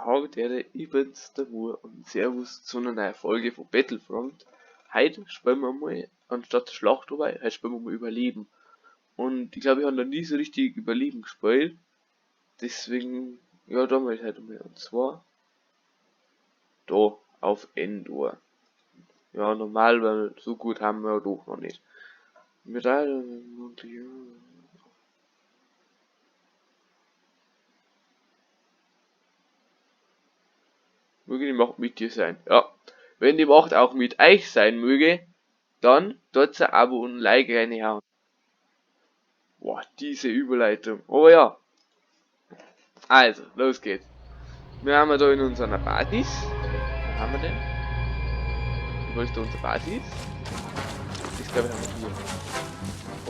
Habe ich bin's, der Mur, und Servus zu einer neuen Folge von Battlefront. Heute spielen wir mal, anstatt Schlacht dabei, heute spielen wir mal Überleben. Und ich glaube, ich habe noch nie so richtig Überleben gespielt. Deswegen, ja, da mal ich heute mal. Und zwar da auf Endor. Ja, normal, weil so gut haben wir doch noch nicht. Mit allen, möge die Macht mit dir sein. Ja, wenn die Macht auch mit euch sein möge, dann dort ein Abo und ein Like reinhauen. Boah, diese Überleitung. Aber ja. Also, los geht's. Wir haben da in unserer Basis. Wo haben wir denn? Wo ist da unsere Basis? Das glaube ich haben wir hier.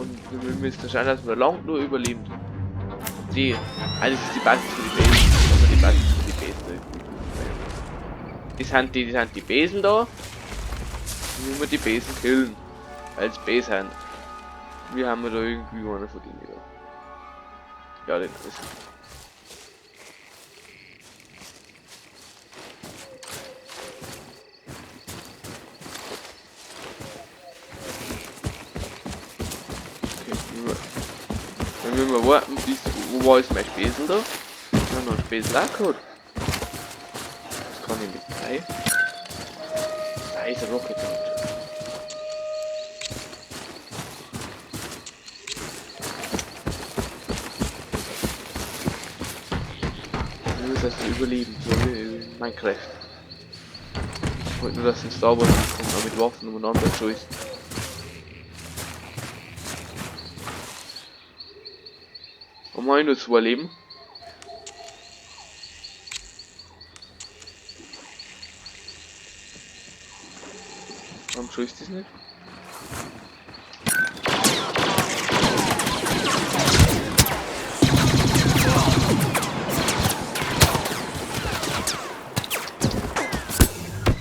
Und wir müssen schauen, dass wir lang nur überleben. Die. Ah, das ist die Basis für die Besen. Also die Basis für die Besen. Die sind die Besen da. Die müssen wir die Besen killen. Weil es Besen sind. Wir haben da irgendwie einer von denen da. Ja, den ist. Okay, dann müssen wir warten, bis. Wo war ist mein Spesel da? Ich habe noch einen Spesel auch gehabt. Das kann ich mit 3. Da ist ein Rocket Launcher. Ich muss das überleben, so wie in Minecraft. Ich wollte nur, dass ein Star Wars kommt, aber mit Waffen umeinander schießt. Warum habe ich nur 2 Leben? Warum schießt das nicht?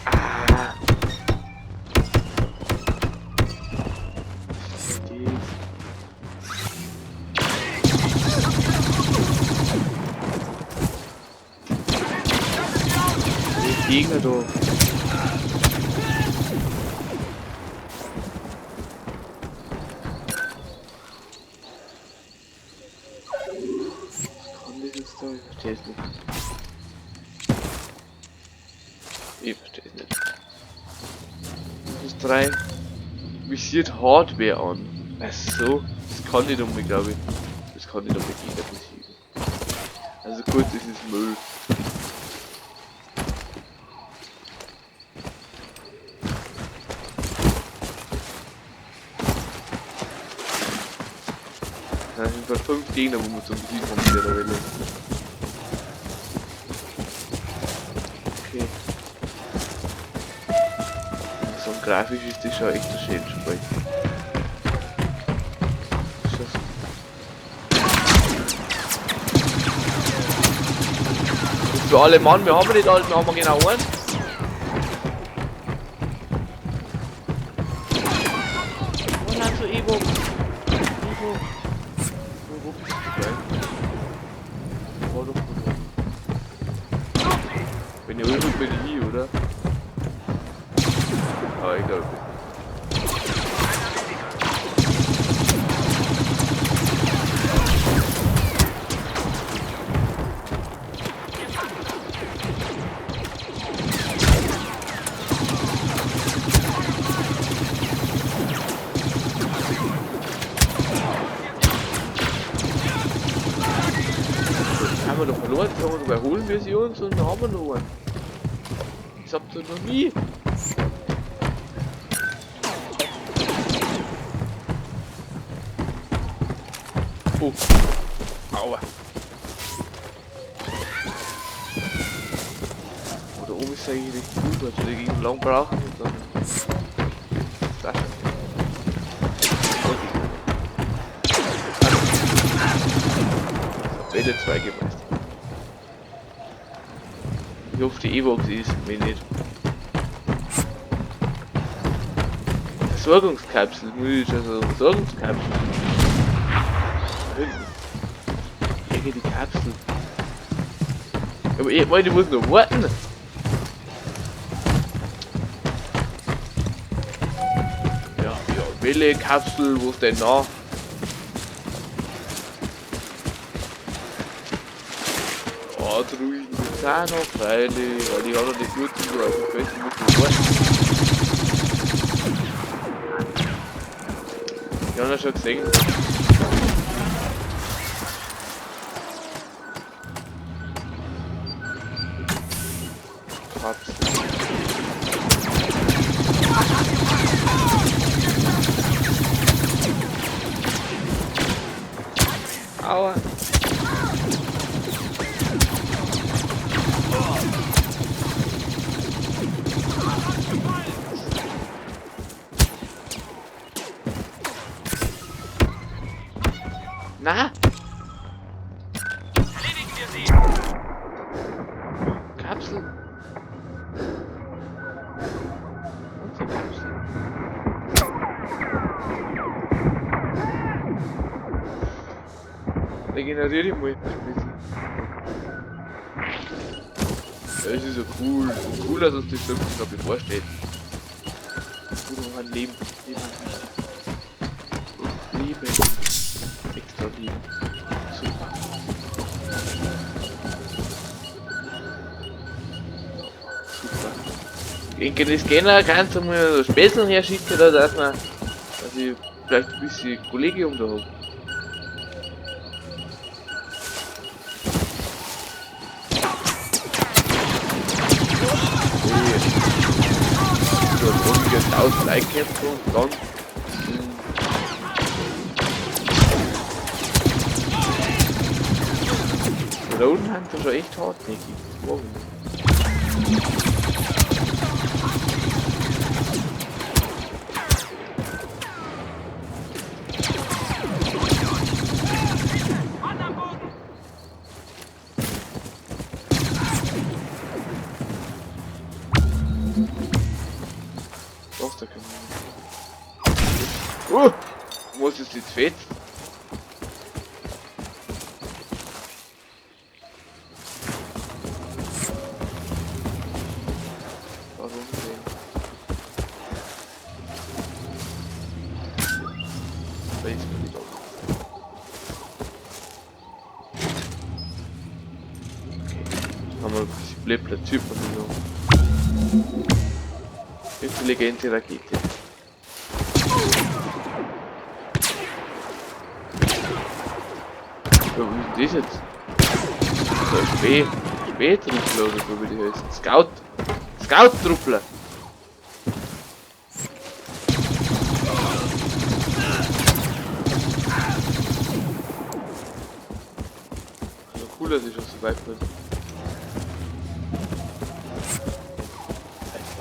Ah. Die Gegner da. Ich verstehe es nicht. Ich verstehe es nicht. Das ist 3. Visiert Hardware an. Ach so, das kann nicht um, glaube ich. Das kann nicht um die Gegner besiegen. Also gut, das ist Müll. Da sind gerade 5 Gegner, wo wir zum Besiegen haben in der Welle. Okay. So grafisch ist das schon echt ein schönes Spiel. Für alle Mann, wir haben nicht alle, wir haben genau einen. Wo sind so Evo? Evo. Wo bist du denn? War doch gut. Wenn ihr irgendwo bin ich hier, oder? Aber ich glaube. Haben wir doch verloren, jetzt holen wir sie uns und dann haben wir noch einen. Ich hab doch noch nie. Oh. Aua. Oh, da oben ist eigentlich richtig gut, also die gegen lang brauchen und dann. Das. Welle 2 gemeistert. Ich hoffe, die E-Box ist mir nicht. Versorgungskapsel, muss ich also Versorgungskapsel. Da hinten. Hier geht die Kapsel. Aber ich meine, ich muss noch warten. Ja, ja, Welle, Kapsel, wo ist denn da? Oh, Druiden gibt's auch noch, freilich, weil die haben noch die guten, so auf dem Feld, die müssen noch warten. Die haben das schon gesehen. Kapsel. Aua. Na? Erledigen wir sie. Kapsel. Unsere Kapsel. Regeneriere ich mal ein bisschen. Ja, es ist ja cool. Und cooler, als uns das 15 noch bevorsteht. Gut, noch ein Leben. Leben ist wichtig. Leben. Extra Leben. Super. Super. Gegen den Scanner kannst du mir so Spätzeln herschicken, da, dass ich vielleicht ein bisschen Kollegium da hab. So, ungefähr 1000 Like gehabt und dann. Da unten haben sie schon echt hartnäckig. Das mag ich nicht. Doch, da können wir. Oh! Muss es jetzt fett? Warum denn? Da ist mir wieder. Okay. Haben wir ein bisschen blöd platziert von so. Intelligente Rakete. Ja, wo ist denn das jetzt? So, Spähtruppler oder so wie die heißen. Scout! Scout-Truppler! Also cool, dass ich schon so weit bin.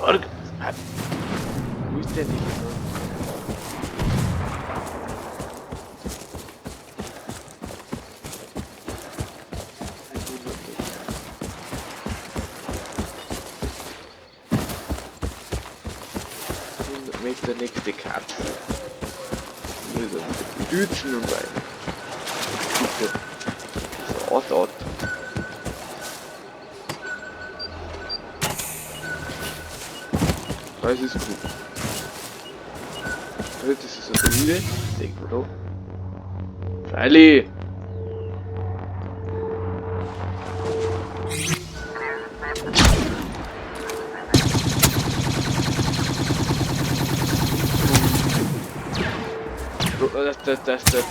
Ein Berg! Wo ist der nicht? Meter nächste Kapsel. Wieder mit Dützen und weiter. Bitte. So, Ort, Ort. Das ist gut. Das ist eine Druide. Denk mal da. Freilich!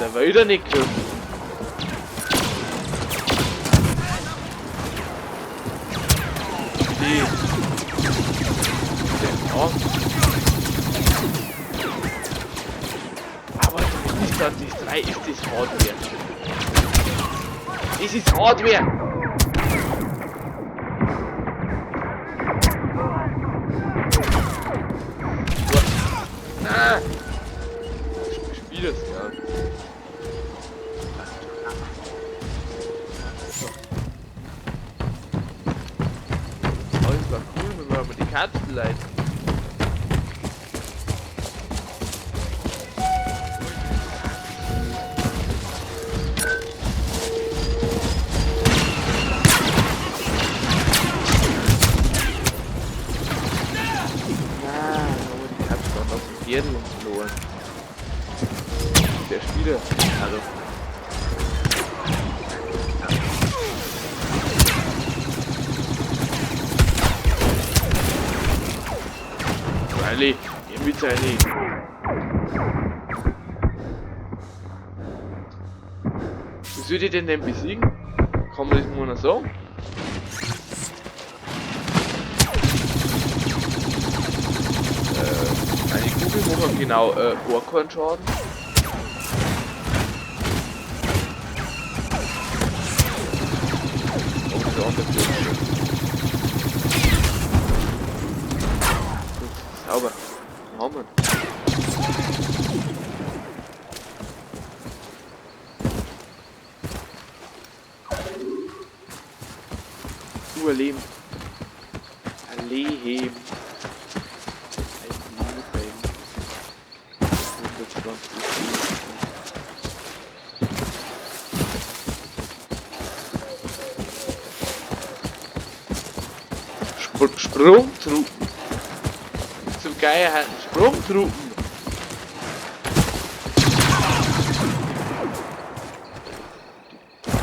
Der war wieder nicht geschossen. Die. Der auch. Aber ist das die 3? Ist das Hardware? Das ist Hardware! Na! Spiel das ja. So. Oh, das war cool, wenn wir aber die Kapsel leiten. Alle, mit seine. Wie soll ich denn besiegen? Kann man das mal noch sagen? Eine Kugel macht genau gar keinen Schaden. Oh, der andere tut schon. Gut, sauber. Dann haben wir. Überleben. Leben. Ein Leben. 120. Sprungtruppen. Zum Geier hatten Sprungtruppen.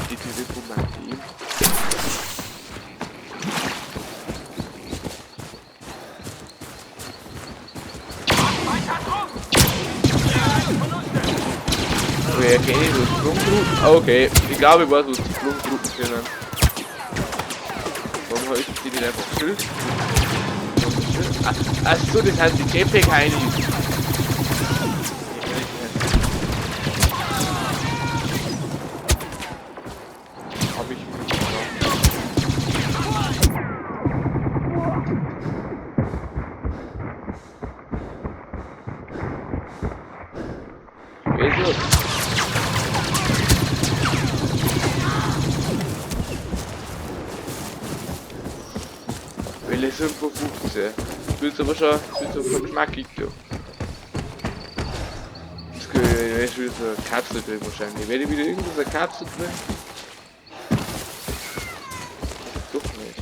Die Typen von meinem Team. Okay, erkenne ich so Sprungtruppen? Okay, ich glaube, ich weiß, was die Sprungtruppen können. Warum heißen die nicht einfach Schild? Achso, das heißt die Jetpack-Heinis. Hab ich mich getraut. Welle 55. Das wird aber schon, das wird aber schon knackig, du. Das ist wieder so eine Kapsel drin wahrscheinlich. Werde ich wieder irgendwo so eine Kapsel drin? Doch nicht.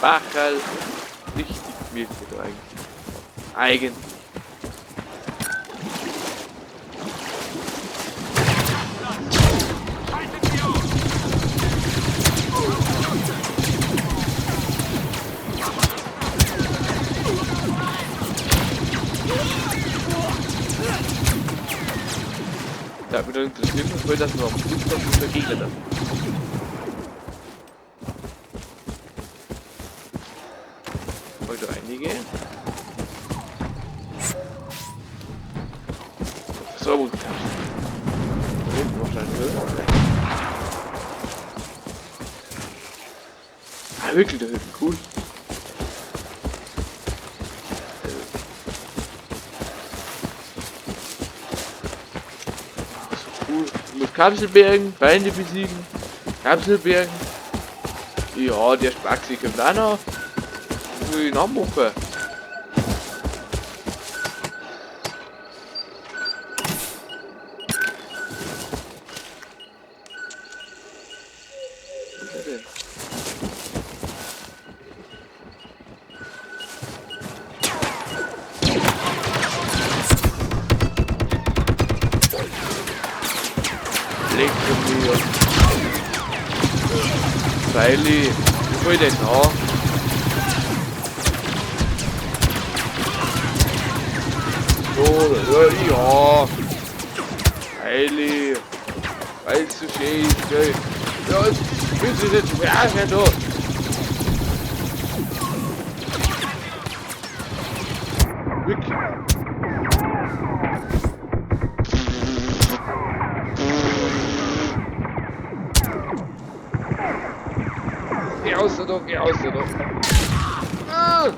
Bachel richtig gemütlich eigentlich. Eigentlich. Da hat mich doch interessiert, weil das noch am der Gegner da. Heute einige. Versorgungskapsel. Da hinten wahrscheinlich, oder? Ah, wirklich, da hinten, cool. So cool. Ich muss Kapsel bergen, Feinde besiegen. Kapsel bergen. Ja, der Spaxi kommt auch noch. Ich will ihn anmachen. Was ist er denn? Leck mir. Feili, wie soll ich denn da? Ja, Heili, weil es so schön ist, gell? Ja, jetzt willst du nicht sprechen, da! Wirklich. Geh raus da, geh raus da! Ah!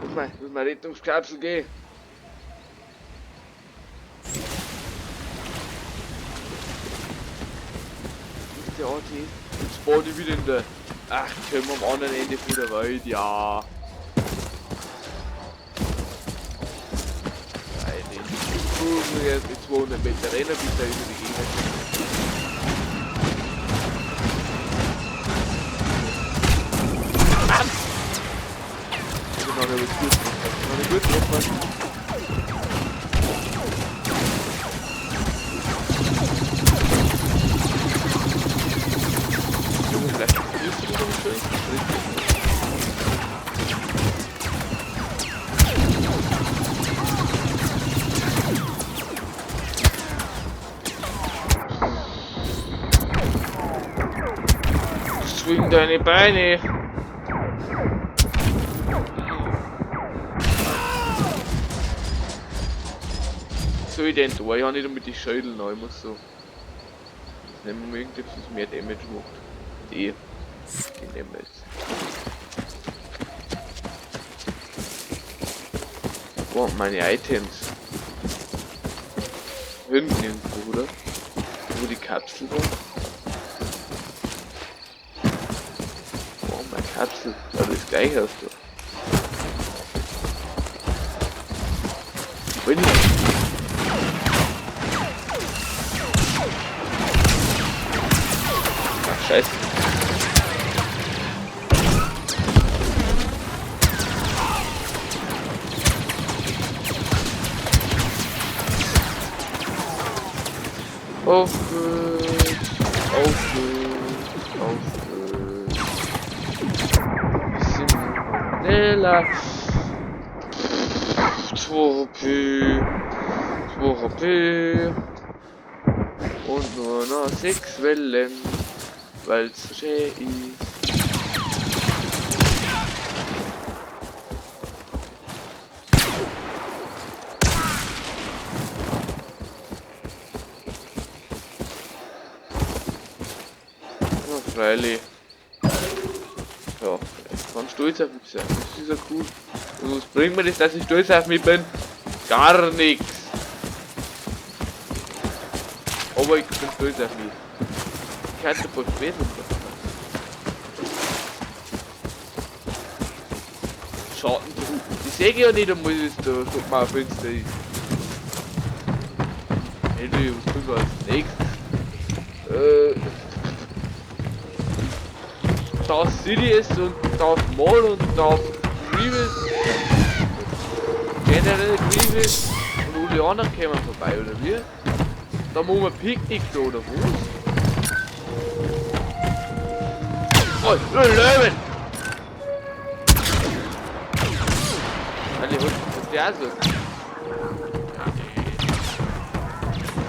Muss mal Rettungskapsel gehen. Der AT. Jetzt spawn ich wieder in der. Ach, können wir am anderen Ende von der Welt, ja. Muss ich erst die 200 Meter rennen, bis da über die Gegner kommt. Bam! Also noch eine gut getroffen. Noch eine gut getroffen. Vielleicht Swing deine Beine. Soll ich denn da? Ich habe nicht mit die Schädel neu, ich muss so. Das nehmen wir irgendetwas, was mehr Damage macht. Die nehmen wir jetzt. Wo sind meine Items? Hinten irgendwo, oder? Wo die Kapsel war? Oh, meine Kapsel. Ja, das ist gleich aus, du. Bin ich? Ach, scheiße. Auf geht's, auf geht's, auf geht's. Bisschen schneller. 2 HP, 2 HP. Und nur noch 6 Wellen, weil's so schön ist. Freilich. Ja, ich kann stolz auf mich sein. Das ist ja cool. Und was bringt mir das, dass ich stolz auf mich bin? Gar nichts. Aber ich bin stolz auf mich. Ich hatte voll später. Schatten. Die sehe ich ja nicht einmal, dass da guck mal Fenster ist. Hey, was tun wir als nächstes? Darth Sidious und Darth Maul und Darth Grievous, General Grievous und alle anderen kommen vorbei, oder wie? Da machen wir Picknick da, oder was? Oh, Löwen! Alle holen das der so.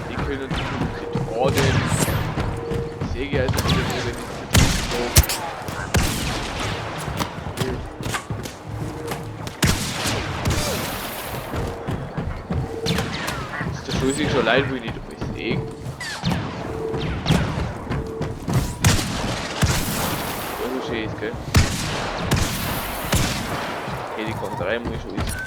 Die können uns nicht trauen. Ich sehe also wieder, wenn ich so ist schon leid, wo ich nicht sehe. Das ist schön, gell? Okay, die kommt rein, muss ich schon wissen.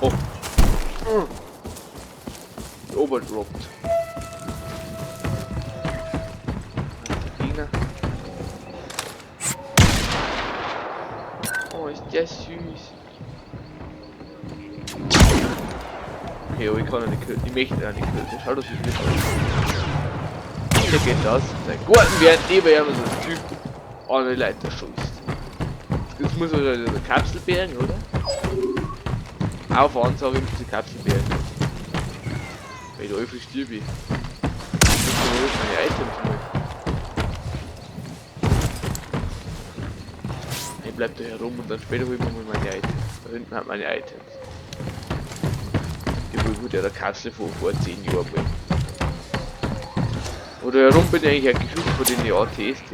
Oh. Overdropped. Oh, ist der süß. Okay, aber ich kann nicht killen. Ich möchte auch nicht killen. Schau, das ist nicht. Der geht das. Der Garten wird neben ihm so ein Typ an die Leiter schießt. Jetzt muss man eine Kapsel bergen, oder? Auf Ansage muss die Kapsel bergen. Weil ich da einfach stirb. Ich muss meine Items mal. Ich bleib da herum und dann später hol ich mir mal meine Items. Da hinten hat meine Items. Die wohl gut der Kapsel von vor 10 Jahren mal. Oder herum bin ich eigentlich auch geschützt von den ATST.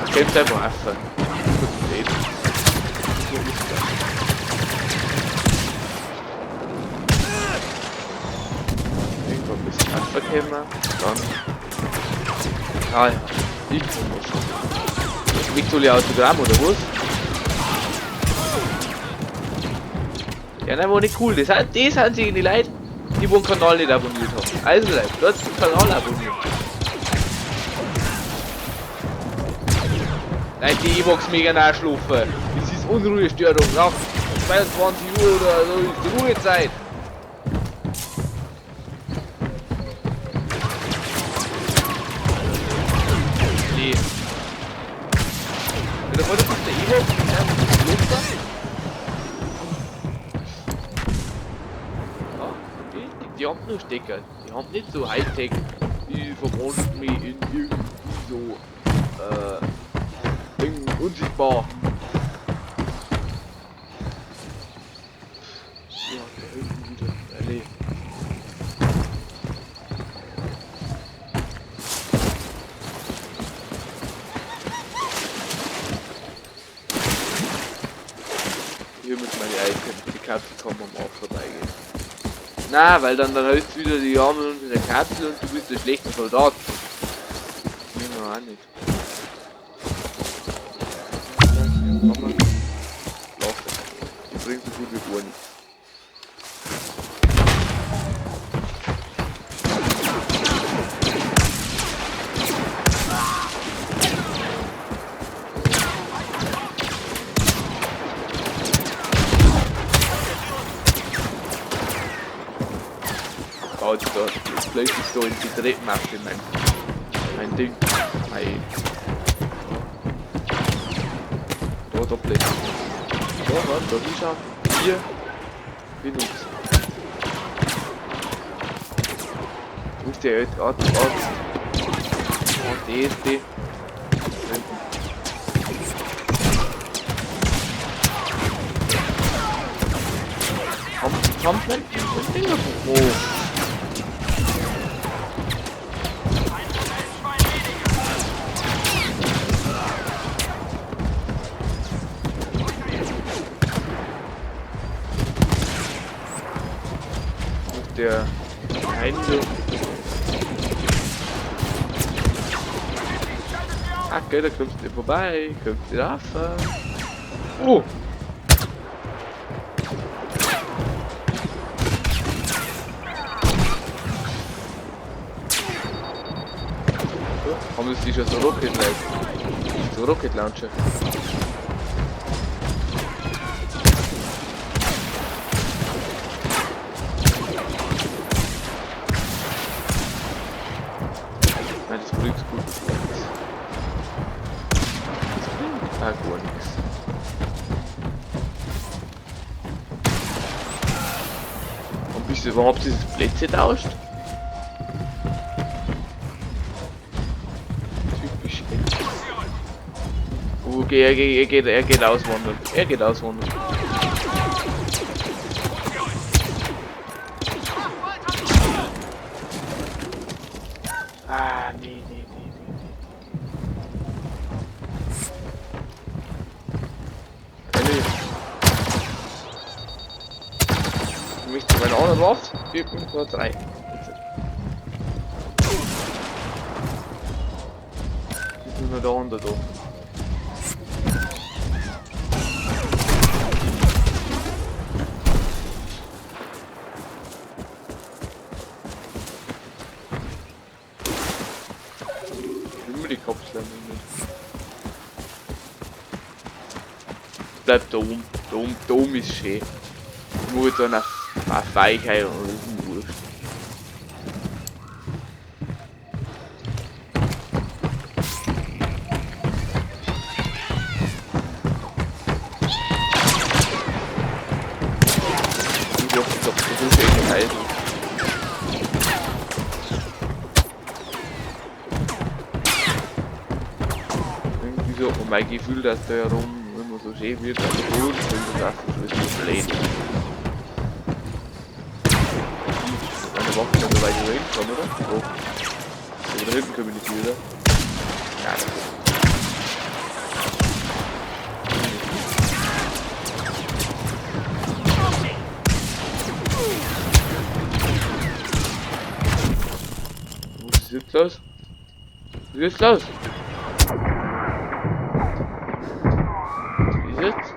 Ich kämpfe einfach einfach. Irgendwann ein bisschen Affe kämen, dann. Ah ja, ich komme schon. Victory Autogramm oder was? Ja, nein, war nicht cool. Das sind sich die Leute. Die wo den Kanal nicht abonniert haben. Also Leute, dort den Kanal abonnieren. Nein, die E-Box mega nachschlafen. Das ist Unruhestörung. Nach 22 Uhr oder so ist die Ruhezeit. Nee. Ja, da wollte der E-Box die haben nur Stecker. Die haben nicht so Hightech wie verwandelt mich in irgendwie so unsichtbar. Ja, da hinten wieder. Alle. Hier müssen meine Items, die Kapsel kann man am Arsch vorbeigehen. Na, weil dann hältst du wieder die Arme unter der Kapsel und du bist der schlechte Soldat. Nehmen wir auch nicht. Die bringt so gut wie gar nichts. Da plötzlich so in die Treppenmaske mein Ding. Mein. Da plötzlich. Da, da hinschauen. Hier. Benutzt. Wo ist der jetzt? A, D, D. Komm, mein Ding. Oh. Der Hände. Ah, okay, da kommst du vorbei, kommst du rauf. Oh! So, haben sie schon so Rocket Light? So Rocket Launcher. Nein, das bringt gut nichts. Das bringt auch gar nichts. Und bist du überhaupt dieses Plätze tauscht? Typisch. Okay, er geht auswandern. Er geht auswandern. Ah, nee. Ich möchte meine anderen Waffe. 4, 5, 3. Jetzt ist nur der andere da. Die Kapsel nicht. Bleibt da oben. Da oben ist schön. Nur jetzt eine Weichheit und das ist wurscht. Ich hoffe, das ist echt heiß. Irgendwie so, und mein Gefühl, dass da herum immer so schön wird, aber gut, das ist so blöd. Meine Waffe kann so weit hier hinkommen, oder? Oh. Aber da hinten können wir nicht wieder. Ja, das ist. Was ist jetzt los? Was ist jetzt los? Was ist jetzt?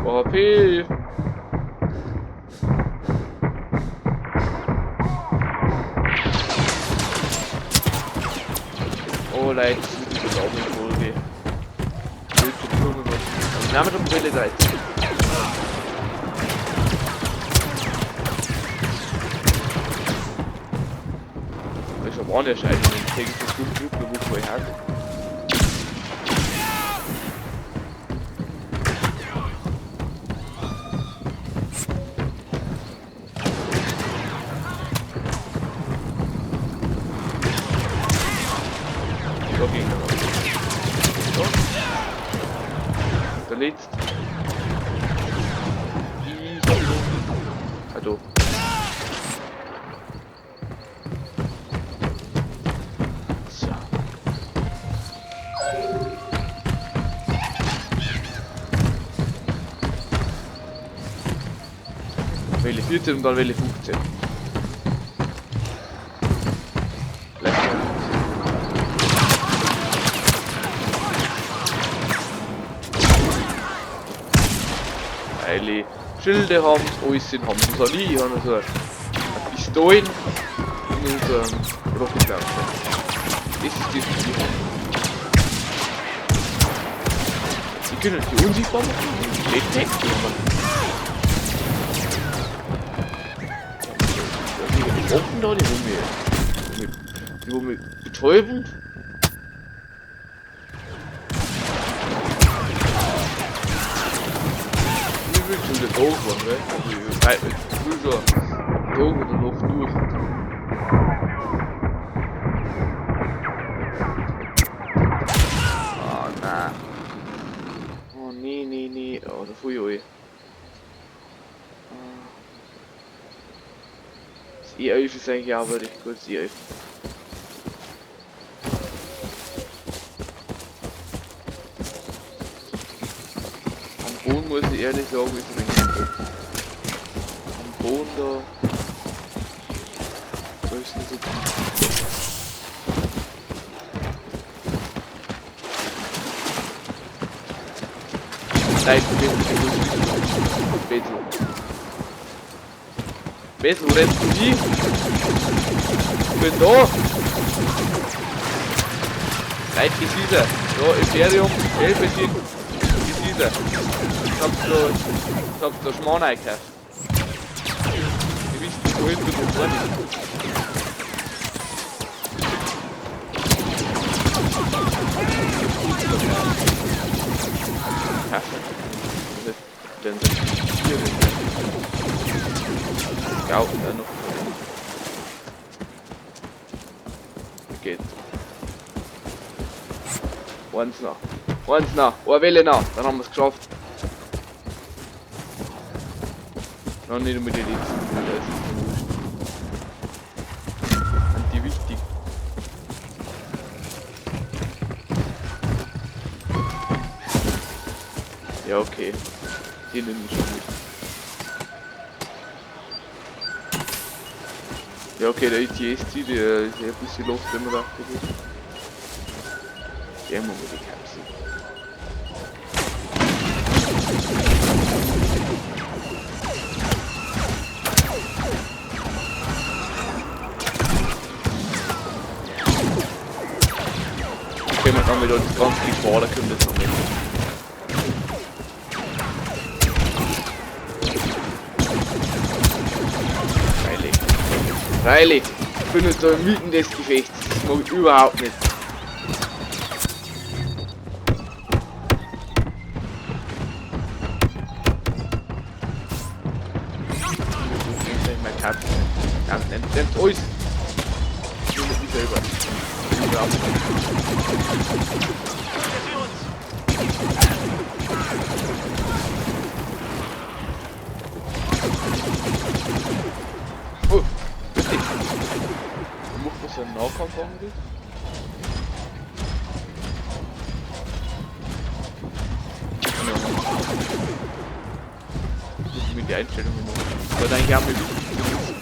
2 HP. Oh Leute, das ist eine lange Folge. Nehmen wir schon Welle 13. Das ist aber auch nicht scheiße, ich denke, das ist gut, wo ich her. So. Der letzte. Ah, da. So. Welle 14 und dann Welle 15. Weil Schilde haben, alles sind haben. Das habe ich, ich habe so eine Pistolen und so einen Rocket Launcher. Das ist das, was ich habe. Die können die unsichtbar machen, die Jetpack, die haben die Waffen da, die wo mir betäuben. Schon der Tag war, ne? Also ich reite mit früh schon Tag oder noch durch. Ah, nein. Oh nee, nee, nee. Oh, da fuhr ich euch. Das E11 ist eigentlich auch wirklich gut, das E11. Am Boden muss ich ehrlich sagen, ist ein wenig kaputt. Am Boden da. Da ist nicht so gut. Nein, Bethel. Bethel, wo rennst du hin? Ich bin da! Leid Gesieder. Da, Imperium, Elfe sind Gesieder. Ich hab's da Schmarrn eingekauft. Die wissen nicht, wohin du noch vorne bist. Ja, noch. Geht. Eins noch. Eins noch. Eine Welle noch. Dann haben wir es geschafft. Noch nicht mit den letzten. Sind die wichtig? Ja, okay. Die nehme ich schon mit. Ja, okay, der ETSC, der ist ja ein bisschen los, wenn man da ist. Gehen wir mal die Kapsel. Okay, man kann wieder das ganze Gefahr, da können wir das noch mit. Freilich, ich bin jetzt da inmitten des Gefechts, das mag ich überhaupt nicht. Nehmt alles! Nur mit mir selber. Überhaupt nicht. Oh! Macht man so einen Nahkampf eigentlich? Ja. Muss ich mir die Einstellungen machen. Das war eigentlich auch mal wichtig zu wissen.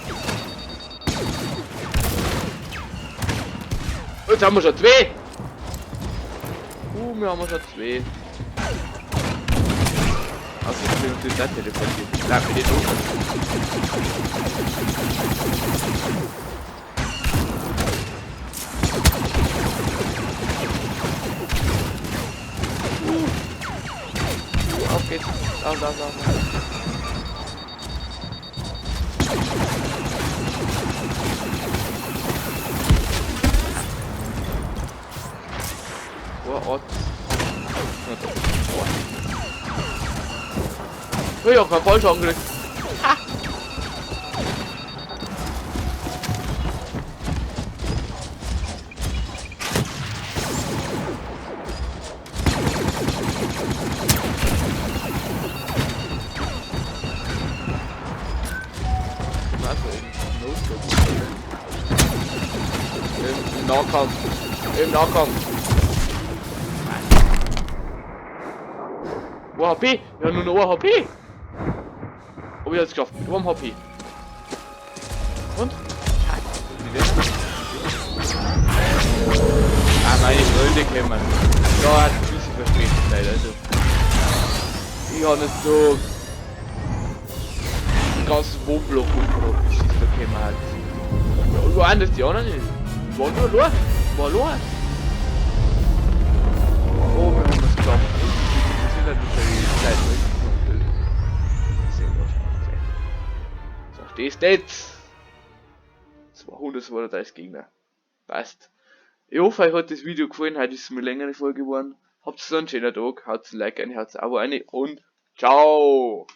Jetzt haben wir schon zwei! Wir haben schon zwei. Außerdem können wir uns da teleportieren. Bleib mir nicht unter. Auf geht's. Down, down, down, down. Vor Ort. Oh, ich hab keinen Fallschaden gekriegt. Ha! Im Nahkampf. Im Nahkampf. 1 HP! Ja, nur noch 1 HP! Oh, ich hab's geschafft. Mit 1 HP. Und? Ah, meine Freunde kommen. Da hat ein bisschen verspätet leider. Also. Ich habe nicht so den ganzen Wohnblock umgebracht, bis es da gekommen hat. Ja, und wo waren das die anderen nicht? War nur allein. War allein. Oh, wir haben es geschafft. Wir sind halt natürlich Zeit natürlich. Sehr wahrscheinlich. So, das jetzt. 232 Gegner. Passt. Ich hoffe, euch hat das Video gefallen. Heute ist es eine längere Folge geworden. Habt einen schönen Tag. Haut ein Like, ein Herz, Abo eine und ciao!